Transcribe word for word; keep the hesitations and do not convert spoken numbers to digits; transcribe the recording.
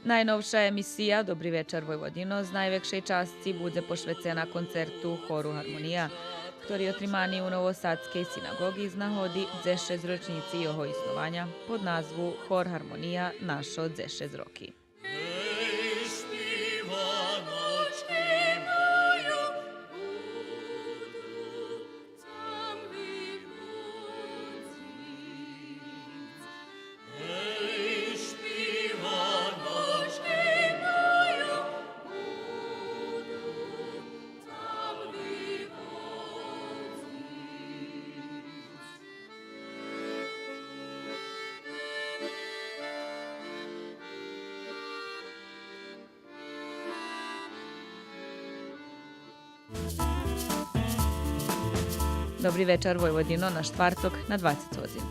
Найновша емисия Добри вечар, Войводино з найвекшей часци будзе пошвецена концерту Хору Гармония, хтори отримани у Новосадскей синагоги з нагоди дзешец рочнїци його иснованя под назву Хор Гармония нашо дзешец роки. Добри вечар, Войводино, на штварток на двацец годзин.